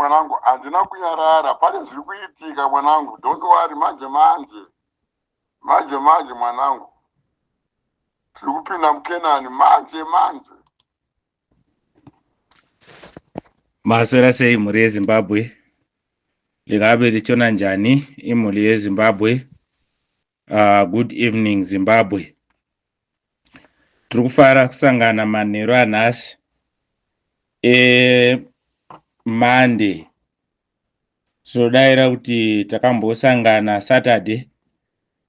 mwanangu, handina kunyarara. Pane zviri kuitika, mwanangu. Don't worry, manje manje, manje manje, mwanangu, tiri kupinda muKenani manje manje. Maswera sei, mhuri yeZimbabwe? Lingabe litshona njani imuli yeZimbabwe? Good evening, Zimbabwe. Tiri kufara kusangana manheru anhasi eMonday. Tinodaira kuti takambosangana Saturday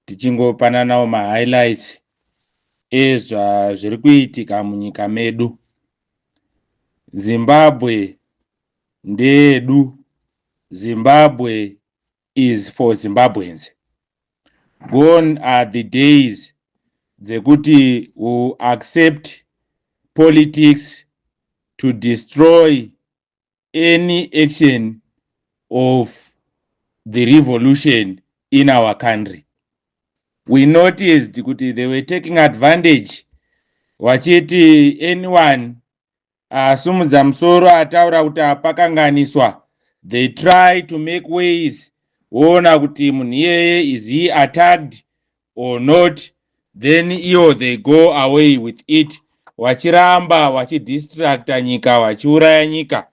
tichingopananawo mahighlights ezvazviri kuitika munyika medu. Zimbabwe ndeyedu. Zimbabwe is for Zimbabweans. Gone are the days dzekuti we accept politics to destroy any action of the revolution in our country. We noticed kuti they were taking advantage, vachiti anyone asumudza musoro ataura kuti apakanganiswa, they try to make ways woona kuti munhu iyeye, is he attacked or not? Then iyo they go away with it, vachiramba vachidistracta nyika, vachiuraya nyika.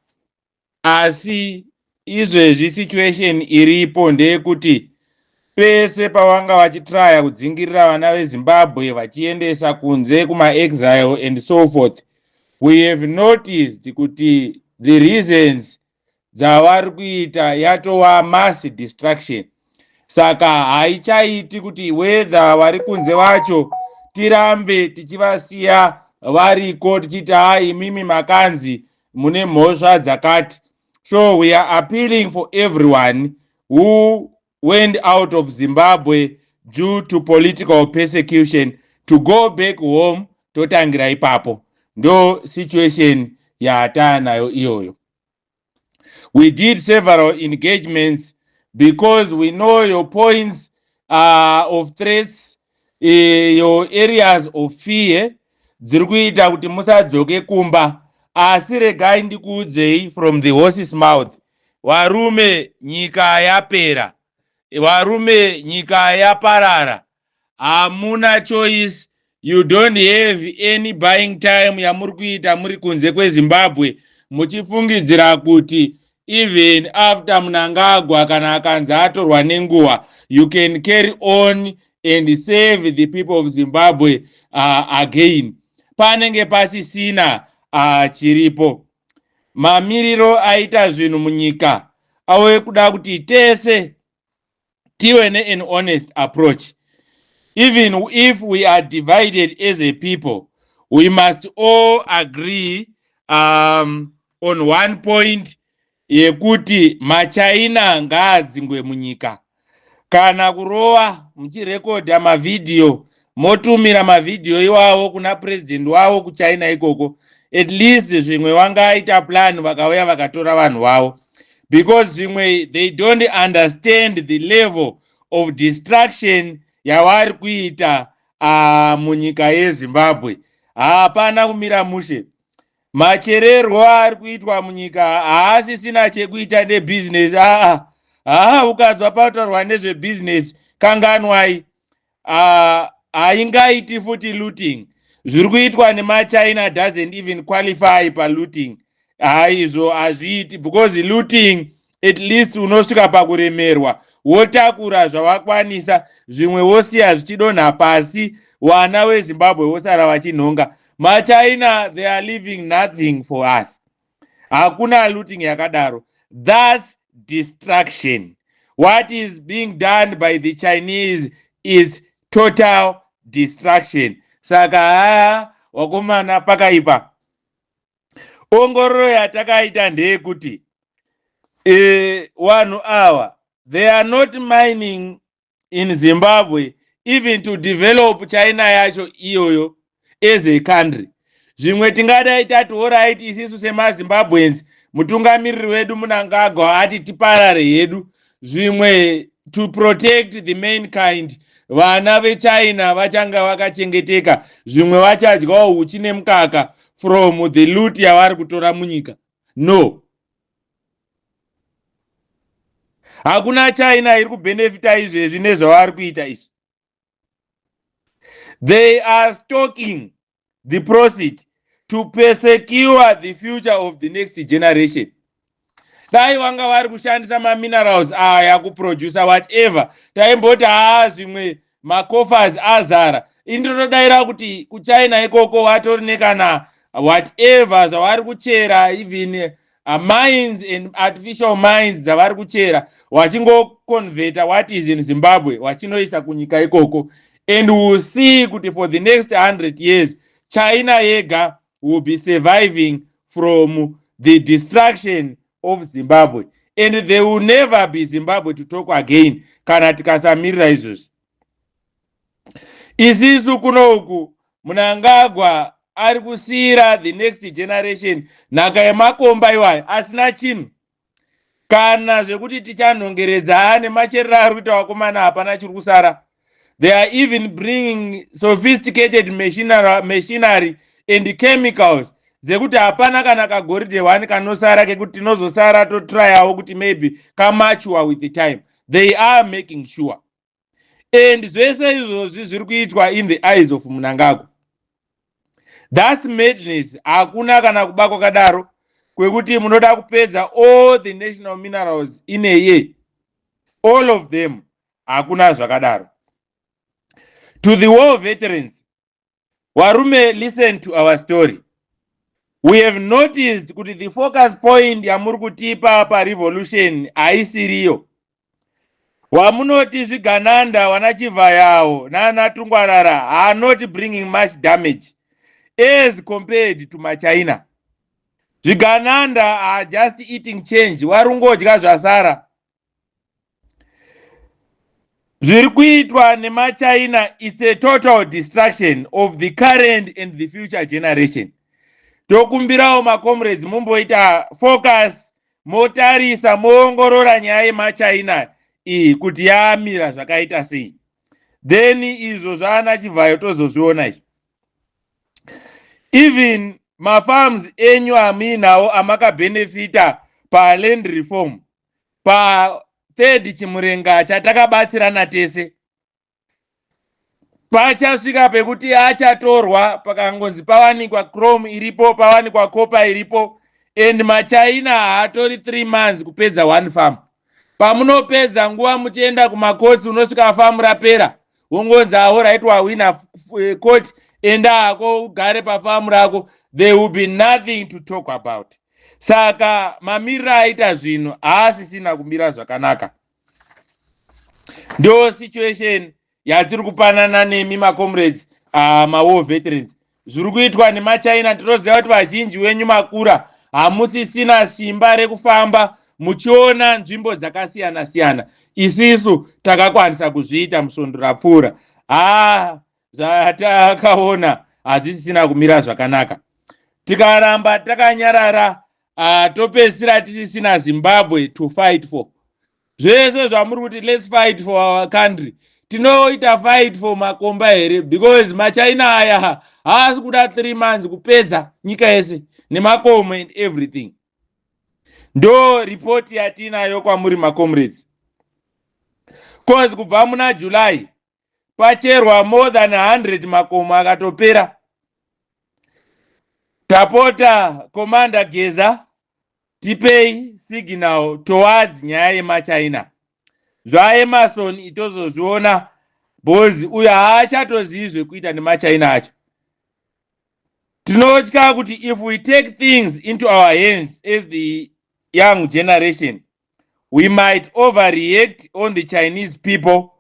Asi izvezvi situation iripo ndeyekuti pese pavanga vachitraya kudzingirira vana veZimbabwe vachiendesa kunze kumaexile and so forth, we have noticed kuti the reasons dzavari kuita yatova mass destruction. Saka haichaiti kuti whether vari kunze vacho tirambe tichivasiya variko, tichiti, "Ha, imimi makanzi mune mhosva dzakati." So we are appealing for everyone who went out of Zimbabwe due to political persecution to go back home. Totangira ipapo. Ndo situation yataanayo iyoyo. We did several engagements because we know your points of threats, your areas of fear dziri kuita kuti musadzoke kumba. Asi regai ndikuudzei from the horse's mouth: varume, nyika yapera. Varume, nyika yaparara. Hamuna choice. You don't have any buying time yamuri kuita muri kunze kweZimbabwe, muchifungidzira kuti even after Mnangagwa kana akanzi atorwa nenguva, you can carry on and save the people of Zimbabwe again. Panenge pasisina chiripo. Mamiriro aita zvinhu munyika ave kuda kuti tese tive nean honest approach. Even if we are divided as a people, we must all agree on one point yekuti maChina ngaadzingwe munyika. Kana kurova muchirekodha mavhidhiyo, motumira mavhidhiyo iwawo kuna purezidendi wavo kuChina ikoko. At least zvimwe vangaita plan, vakauya vakatora vanhu vavo, because zvimwe they don't understand the level of destruction yavari kuita munyika yeZimbabwe. Hapana kumira mushe. Machererwo ari kuitwa munyika haasisina chekuita nebhizinesi. Aa, haa, ukanzwa pataurwa nezvebhizinesi, kanganwai. Haingaiti futi looting. Zviri kuitwa nemaChina doesn't even qualify palooting. Haizvo, hazviiti, because looting, at least unosvika pakuremerwa, wotakura zvavakwanisa, zvimwe wosiya zvichidonha pasi, vana veZimbabwe vosara vachinhonga. MaChina, they are leaving nothing for us. Hakuna looting yakadaro. That's destruction. What is being done by the Chinese is total destruction. Saka haya, wakomana, pakaipa. Ongororo yatakaita ndeyekuti vanhu ava, they are not mining in Zimbabwe even to develop China yacho iyoyo as a country. Zvimwe tingadai tati, alright, isisu semaZimbabweans, mutungamiriri wedu Mnangagwa ati tiparare hedu, zvimwe to protect the mankind, vana veChina vachanga vakachengeteka, zvimwe vachadyawo uchi nemukaka from the loot yavari kutora munyika. No. Hakuna China iri kubhenefita izvezvi nezvavari kuita izvi. They are stocking the proceed to persecure the future of the next generation. Dai vanga vari kushandisa maminerals aya kuproducer whatever, taimboti haa, zvimwe macoffers azara. Indinotodaira kuti kuChina ikoko vatori nekana whatever zvavari kuchera, even mines and artificial mines dzavari kuchera, vachingoconverta what is in Zimbabwe vachinoisa kunyika ikoko. And we'll see kuti for the next 100 years China yega will be surviving from the destruction of Zimbabwe, and there will never be Zimbabwe to talk again kana tikasamirira izvozvi. Isisu kunoku, Munangagwa ari kusiyira the next generation nhaka yemakomba iwayo asina chinhu, kana zvekuti tichanhongeredza nemacherero ari kuita vakomana, hapana chiri kusara. They are even bringing sophisticated machinery and chemicals dzekuti hapana kana kagoridhe one kanosara kekuti tinozosara totryawo kuti maybe kamature with the time. They are making sure, and zvese izvozvi zviri kuitwa in the eyes of Munangagwa. That's madness. Hakuna kana kuba kwakadaro kwekuti munoda kupedza all the national minerals in a year, all of them. Hakuna zvakadaro. To the war veterans, varume, listen to our story. We have noticed kuti the focus point yamuri kutipa parevolution haisiriyo. Wamunoti zvigananda, wana Chivhayo nana Tungwarara, are not bringing much damage as compared to maChina. Zvigananda are just eating change, warungodya zvasara. Zviri kuitwa nemaChina, it's a total destruction of the current and the future generation. Tokumbirawo macomrades mumboita focus, motarisa, moongorora nyaya yemaChina iyi kuti yamira zvakaita sei. Then izvo zvaana Chivhayo tozozviona izvi. Even mafarms enyu amuinawo amakabhenefita paland reform, pathird chimurenga chatakabatsirana tese, pachasvika pekuti achatorwa pakangonzi pawanikwa chrome iripo, pawanikwa copper iripo. And maChina haatori 3 months kupedza one farm. Pamunopedza nguva muchienda kumakotsi, unosvika famu rapera, wongonzi, "Alright, wawina court, enda hako ugare pafamu rako." There will be nothing to talk about. Saka mamiriro aita zvinhu haasisina kumira zvakanaka. Ndo situation yatiri kupanana nemi macomrades, mawar veterans. Zviri kuitwa nemaChina, tinoziva kuti vazhinji wenyu makura, hamusisina simba rekufamba muchiona nzvimbo dzakasiyana siyana. Isisu takakwanisa kuzviita musvondo rapfuura. Haa, zvatakaona hazvisisina kumira zvakanaka. Tikaramba takanyarara, topedzisira tisisina Zimbabwe to fight for. Zvese zvamuri kuti "Let's fight for our country", tinoita fight for makomba here? Because maChina aya haasi kuda 3 months kupedza nyika yese nemakomo and everything. Ndo ripoti yatinayo kwamuri macomrades, cause kubva muna July pacherwa more than 100 makomo akatopera. Tapota, Commander Geza, tipei signal towards nyaya yemaChina. ZvaEmason itozozviona, because uyo haachatozivi zvekuita nemaChina acho. Tinotya kuti if we take things into our hands as the young generation, we might overreact on the Chinese people.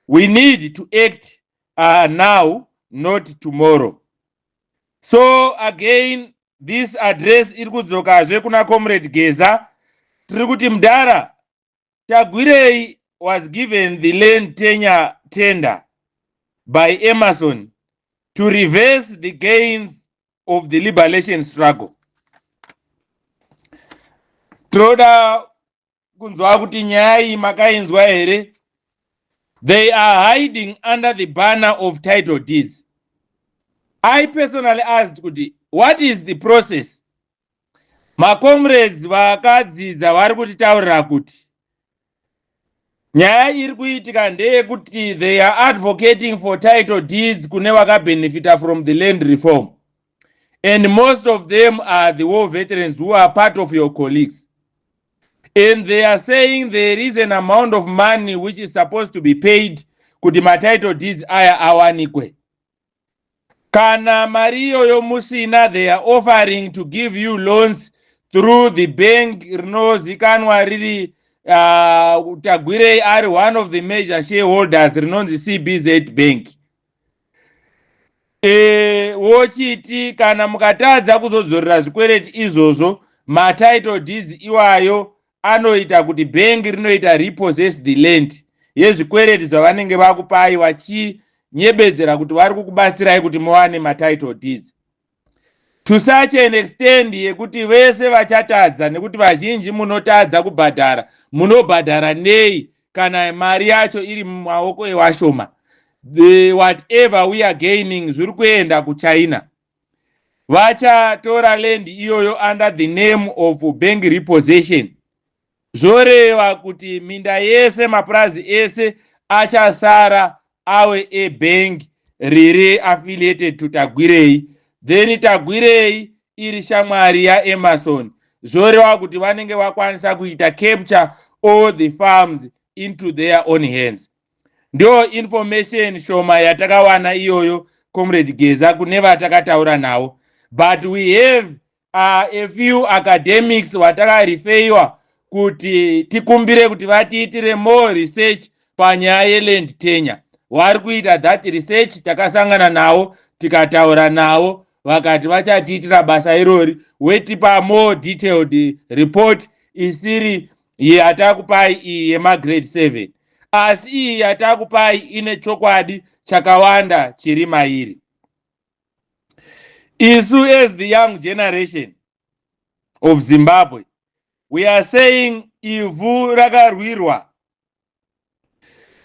We need to act now, not tomorrow. So again, this address iri kudzokazve kuna Comrade Geza. Tiri kuti, mudhara, Tagwirei was given the land tenure tender by Emerson to reverse the gains of the liberation struggle. Tinoda kunzwa kuti nyaya iyi makainzwa here. They are hiding under the banner of title deeds. I personally asked kuti, what is the process? Macomrades vakadzidza vari kutitaurira kuti Nyaya iri kuitika ndeyekuti they are advocating for title deeds kune vakabenefita from the land reform, and most of them are the war veterans who are part of your colleagues, and they are saying there is an amount of money which is supposed to be paid kuti matitle deeds aya awanikwe. Kana mari iyoyo musina, they are offering to give you loans through the bank rinozikanwa riri Tagwirei ari one of the major shareholders, rinonzi CBZ Bank. Wochiti kana mukatadza kuzodzorera zvikwereti izvozvo, matitle deeds iwayo anoita kuti bhengi rinoita repossess the land yezvikwereti zvavanenge vakupai, vachinyebedzera kuti vari kukubatsirai kuti muwane matitle deeds, to such an extent yekuti vese vachatadza, nekuti vazhinji munotadza kubhadhara. Munobhadhara nei kana mari yacho iri mumaoko ewashoma? The whatever we are gaining zviri kuenda kuChina. Vachatora land iyoyo under the name of bank repossession, zvoreva kuti minda yese, mapurazi ese achasara ave ebhengi riri affiliated to Tagwirei. Then Tagwirei iri shamwari yaEmerson, zvoreva kuti vanenge vakwanisa kuita capture all the farms into their own hands. Ndo information shoma yatakawana iyoyo, Comrade Geza, kune vatakataura navo, but we have a few academics vatakarifeiwa kuti tikumbire kuti vatiitire more research panyaya yeland tenure. Vari kuita that research. Takasangana navo, tikataura navo, vakati vachatiitira basa irori, wetipa more detailed report isiri yatakupai iyi yemagrade 7, asi iyi yatakupai ine chokwadi chakawanda chiri mairi. Isu as the young generation of Zimbabwe, we are saying ivhu rakarwirwa.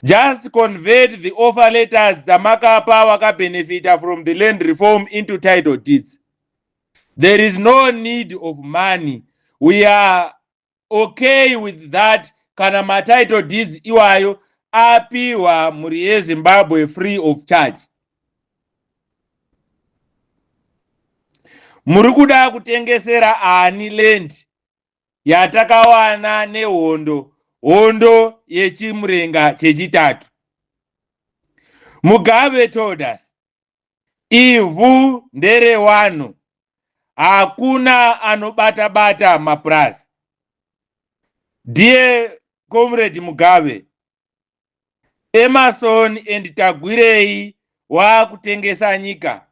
Just convert the offer letters dzamakapa vakabenefita from the land reform into title deeds. There is no need of money. We are okay with that kana matitle deeds iwayo apiwa mhuri yeZimbabwe free of charge. Muri kuda kutengesera ani land yatakawana nehondo, hondo yechimurenga chechitatu? Mugabe told us ivhu nderewanhu, hakuna anobata-bata mapurazi. Dear Comrade Mugabe, Emerson and Tagwirei waakutengesa nyika.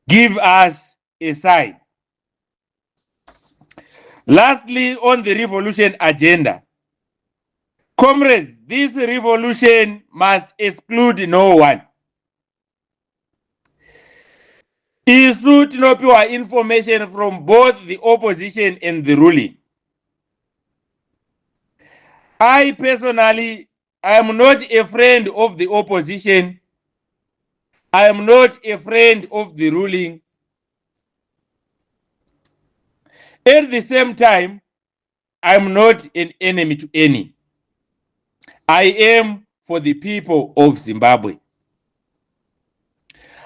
Give us a sign. Lastly, on the revolution agenda, comrades, this revolution must exclude no one. Isu tinopiwa information from both the opposition and the ruling. I personally, I am not a friend of the opposition. I am not a friend of the ruling. At the same time, I am not an enemy to any. I am for the people of Zimbabwe.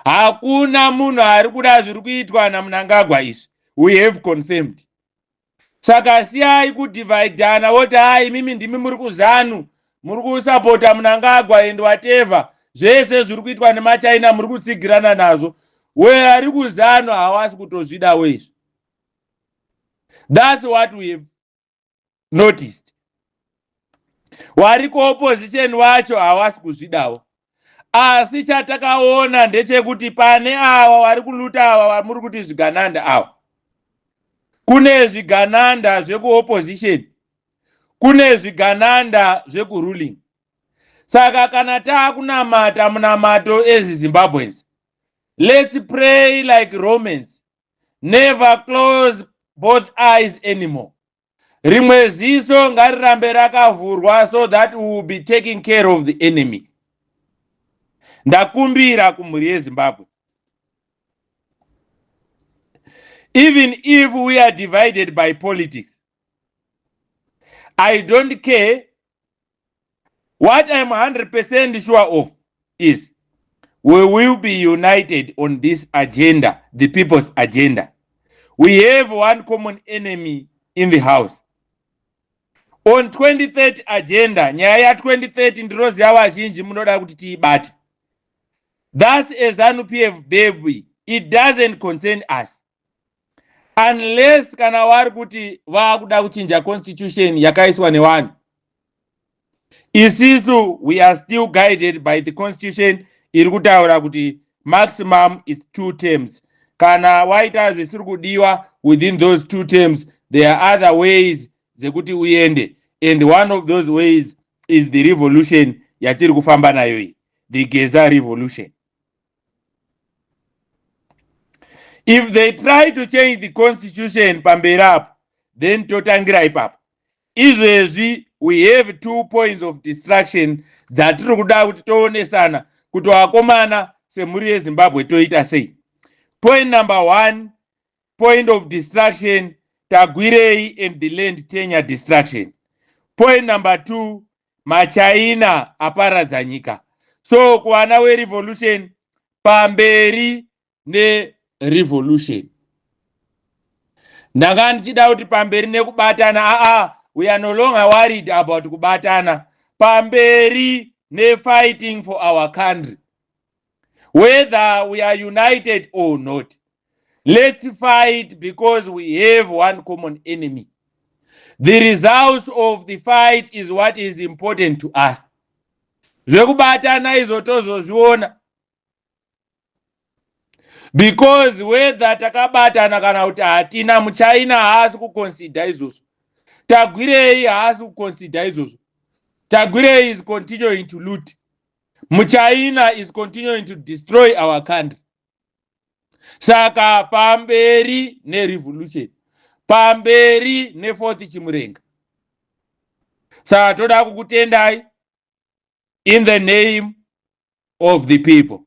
Hakuna munhu ari kuda zviri kuitwa naMnangagwa izvi. We have confirmed. Saka siyai kudhivhaidhana woti hai, imimi ndimi muri kuZanu, muri kusapota Mnangagwa and whatever, zvese zviri kuitwa nemaChina muri kutsigirana nazvo. We ari kuZanu hawasi kutozvidawo izvi. That's what we have noticed. Wari kuopposition wacho hawasi kuzvidawo, asi chatakaona ndechekuti pane ava vari kuluta, ava vamuri kuti zvigananda ava, kune zvigananda zvekuopposition, kune zvigananda zvekuruling. Saka kana taakunamata munamato as Zimbabweans, let's pray like Romans. Never close both eyes anymore. Rimwe ziso ngarirambe rakavhurwa so that we will be taking care of the enemy. Ndakumbira kumhuri yeZimbabwe, even if we are divided by politics, I don't care. What I'm 100% sure of is we will be united on this agenda, the people's agenda. We have one common enemy in the house. On 2030 agenda, nyaya ya2030, ndinoziva vazhinji munoda kuti tiibate. That's a ZANU PF baby. It doesn't concern us unless kana vari kuti vaakuda kuchinja constitution yakaiswa nevanhu. Isisu, we are still guided by the constitution iri kutaura kuti maximum is two terms. Kana waita zvisiri kudiwa within those two terms, there are other ways dzekuti uende, and one of those ways is the revolution yatiri kufamba nayo iyi, the Geza revolution. If they try to change the constitution pamberi apo, then totangira ipapo. Izvezvi we have two points of distraction dzatiri kuda kuti toonesana kuti vakomana, semhuri yeZimbabwe, toita sei. Point number one, point of distraction, Tagwirei and the land tenure distraction. Point number two, maChina aparadza nyika. So kuvana werevolution, pamberi nerevolution. Ndanga ndichida kuti pamberi nekubatana. Aa, we are no longer worried about kubatana. Pamberi nefighting for our country. Whether we are united or not, let's fight, because we have one common enemy. The results of the fight is what is important to us. Zvekubatana izvo tozozviona, because whether takabatana kana kuti hatina, muChina haasi kuconsider izvozvo. Tagwirei haasi kuconsider izvozvo. Tagwirei is continuing to loot. MuChina is continuing to destroy our country. Saka pamberi nerevolution, pamberi nefourth Chimurenga. Saka toda kukutendai in the name of the people.